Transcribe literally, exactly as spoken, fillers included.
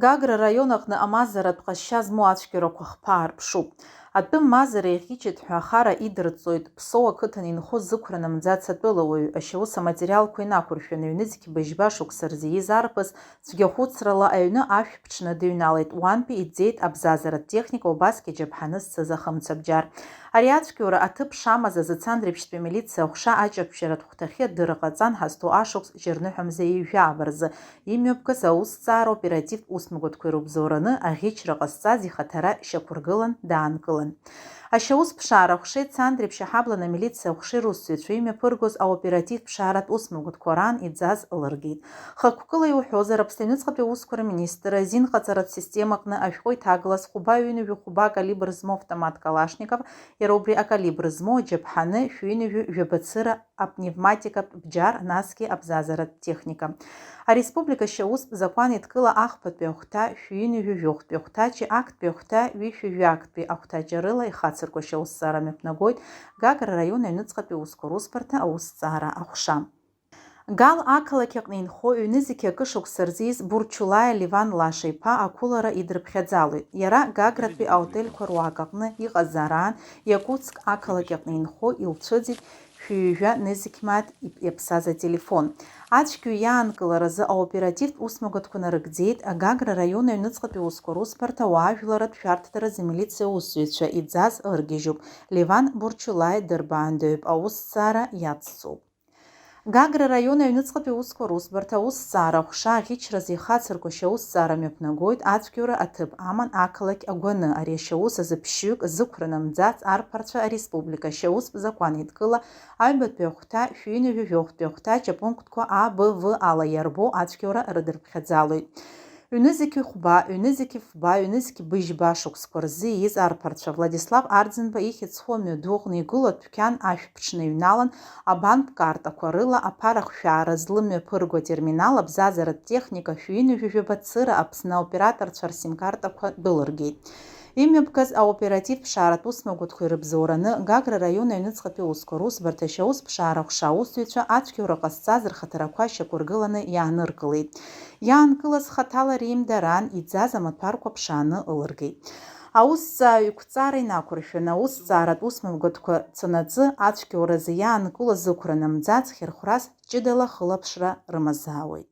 Гагра раион аҟны амазаратә ҟазшьа змоу ацәгьарақәа хԥа аарԥшуп. Атәым мазара иӷьычит ҳәа ахара идырҵоит Ԥсоу ақыҭан инхо зықәра намӡац атәылауаҩ, ашьаус аматериалқәа инақәыршәаны, ҩнызқь быжьба шықәса рзы ииз арԥыс цәгьахәыцрала аҩны ашә ԥҽны дыҩналеит, уантәи иӡеит абзазаратә техника, убасгьы аџьаԥҳаны зцыз ахымцабџьар. Ари ацәгьоура аҭыԥ шамаз азы Цандрыԥшьтәи амилициа аҟәша аҷаԥшьаратә хәҭахьы адырра ҟаҵан ҳазҭоу ашықәс џьарныҳәамза ҩажәа аваразы. Имҩаԥгаз аус-ҵаара аоперативтә усмҩаԥгатәқәа ирыбзоураны аӷьычра ҟазҵаз ихаҭара шьақәыргылан даанкылан. Ашьаус ԥшаара аҟәшеи Цандрыԥшь аҳаблан амилициа аҟәшеи русзуҩцәа имҩаԥыргоз аоператив ԥшааратә усмҩаԥгатәқәа раан иӡаз лыргеит. Хықәкыла иуҳәозар, Аԥсны аҩныҵҟатәи аусқәа рминистр азин ҟаҵаратә система аҟны ашәҟәы иҭагылаз хәба ҩынҩажәи хәба акалибр змоу автомат Калашников, иара убри акалибр змоу аџьаԥҳаны шәҩынҩажәи жәаба цыра апневматикатә бџьар, насгьы абзазаратә техника. Ареспублика ашьаустә закәан еидкыла ахԥатәи ахәҭа, шәҩынҩажәи жәохәтәи ахәҭаҷи актәи ахәҭа, ҩышәи жәактәи ахәҭаҷарыла ихацырку ашьаусҭҵаара мҩаԥнагоит Гагра раион аҩныҵҟатәи аусқәа русбарҭа аусҭҵаара аҟәша. Гал ақалақь аҟны инхо ҩнызқь акы шықәса рзы ииз Бурчулаиа Леван Лаша-иԥа ақәылара идырԥхьаӡалоит. Иара Гагратәи аотельқәа руак аҟны иҟазараан, Иакутск ақалақь аҟны инхо илцәыӡит шәи ҩажәа нызқь мааҭ иаԥсаз ателефон. Ацәгьоу иаанкыларазы аоперативтә усмҩаԥгатәқәа нарыгӡеит Гагра раион аҩныҵҟатәи аусқәа русбарҭа ауаажәларратә шәарҭадаразы амилициа аусзуҩцәа, иӡаз ыргьежьуп, Леван Бурчулаиа дырбаандаҩуп, аусҭҵаара иацҵоуп. Гагра раион аҩныҵҟатәи аусқәа русбарҭа аусҭҵаара аҟәша аӷьычразы ихацырку ашьаусҭҵаара мҩаԥнагоит, ацәгьоура аҭыԥ аман ақалақь Агәаны. Ари ашьаус азы ԥшьҩык зықәра намӡац арԥарцәа ареспублика ашьаустә закәан еидкыла аҩбатәи ахәҭа, шәи ҩынҩажәи жәохәтәи ахәҭаҷ апунктқәа А, Б, В ала иарбоу ацәгьоура рыдырԥхьаӡалоит. Ҩнызқь хәба, ҩнызқь фба, ҩнызқь быжьба шықәсқәа рзы ииз арԥарцәа Владислав Арӡынба ихьӡ зху амҩаду аҟны игылоу адәқьан ашә ԥҽны иҩналан, абанк картақәа рыла аԥара ахшәаара злымҩаԥырго атерминал, абзазаратә техника, шәи ҩынҩажәи жәаба цыра Аԥсны аоператорцәа рсимкартақәа дәылыргеит. Имҩаԥгаз аоператив ԥшааратә усмҩаԥгатәқәа ирыбзоураны Гагра раион аҩныҵҟатәи аусқәа русбарҭа ашьаус ԥшаара аҟәша аусзуҩцәа ацәгьоура ҟазҵаз рхаҭарақәа шьақәыргыланы иааныркылеит. Иаанкылаз хаҭала реимдараан иӡаз амаҭәарқәа ԥшааны ылыргеит. Аусҭҵааҩ иқәҵара инақәыршәаны, аусҭҵааратә усмҩаԥгатәқәа цанаҵы, ацәгьоуразы иаанкылоу зықәра намӡац хьырхәрас ҷыдала хылаԥшра рымазаауеит.